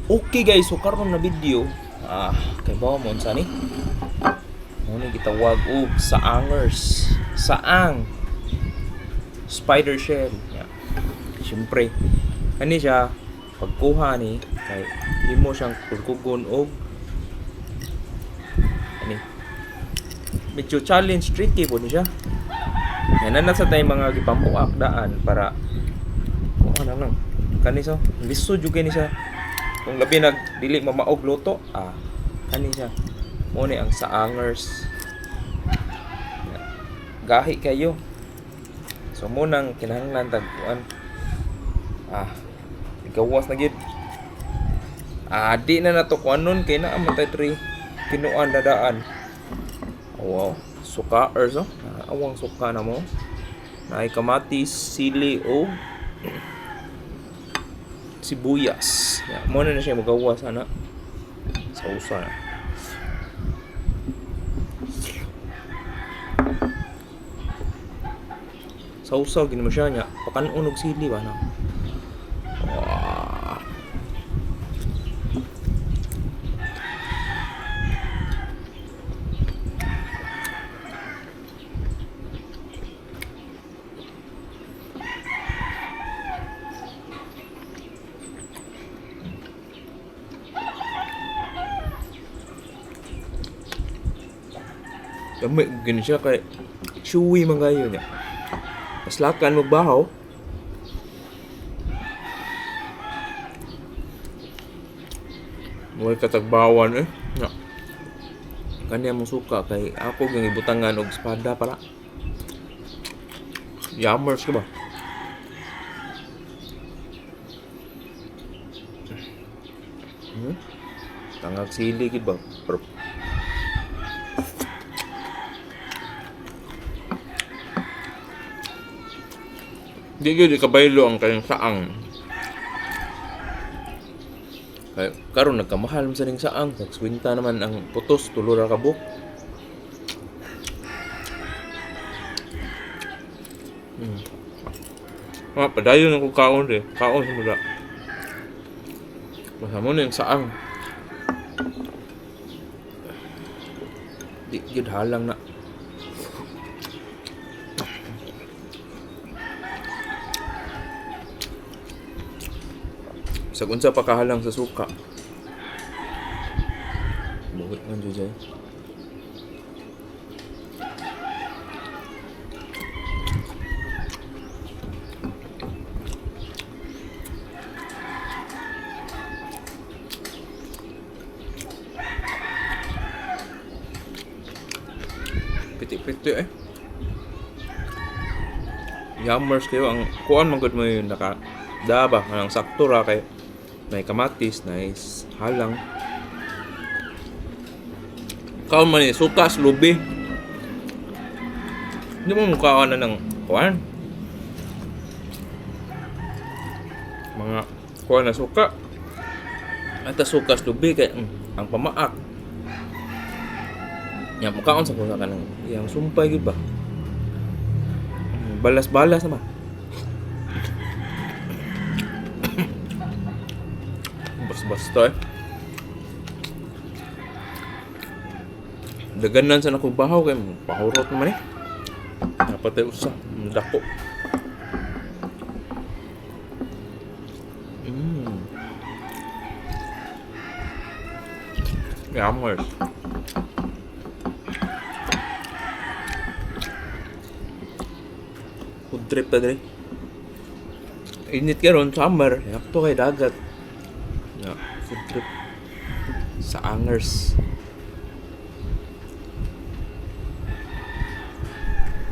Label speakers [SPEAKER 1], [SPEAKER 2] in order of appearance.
[SPEAKER 1] Okay guys, so karon na video, kay bawa mo unsa ni? Mo ni gitawag og saangers. Saang spider shell. Yeah. Siyempre, kani siya pagkuha ni kay himo siyang kulkugon og ani. Medyo challenge, tricky po ni siya. Yan na sa tay mga gipambuak daan para kuha na lang. Kani siya, lisod jud kay ni siya. Kung labi nag dili mamaog luto, kani siya. Mo ni ang saangers. Gahi kayo. So mo nang kinahanglan tag kuan. Gawas na gyud. Di na nato kuanon kay naa man tay tri kinuan dadaan. Oh, wow. Suka or so. Awang suka na mo. Naay kamatis, sili o sibuyas. Ya, mo na na siya magawas ana. Sausa na. Sausaw gini mo siya niya. Pakanon og sili ba na. Wow. Dami gini siya kay chewy man kayo niya. Paslakan magbahaw. Way katagbawan eh. Nya. Kanya mo suka kay ako gyud ibutangan og espada para. Yammers ka ba? Hmm? Tangag sili gid ba? Pero
[SPEAKER 2] Di gyud ikabaylo ang kanyang saang.
[SPEAKER 1] Kay karon nagkamahal man sa ning saang, nagkwenta naman ang putos tulo ra ka buok.
[SPEAKER 2] Mga padayon ako kaon de, kaon sa muda. Basta mo na yung saang.
[SPEAKER 1] Di gyud halang na. Sa unsa pa kahalang sa suka. Buhit man jud ay.
[SPEAKER 2] Piti-piti eh. Yammers kayo ang kuan man gud mo yung naka daba ang sakto ra kay may kamatis, nice halang. Kaon man ni sukas lubi. Hindi mo mukhaan na ng kuan. Mga kuan na suka.
[SPEAKER 1] At sukas lubi kay ang pamaak. Nya mukaon sa kusa kanang iyang sumpay gyud ba. Balas-balas naman.
[SPEAKER 2] Basta-basta eh.
[SPEAKER 1] Daganan sa nakong bahaw kay pahurot naman eh.
[SPEAKER 2] Napatay usa, dako. Yammers.
[SPEAKER 1] Food trip ta diri. Init karon summer, yakto kay dagat.
[SPEAKER 2] Yeah.
[SPEAKER 1] Food trip sa Angers.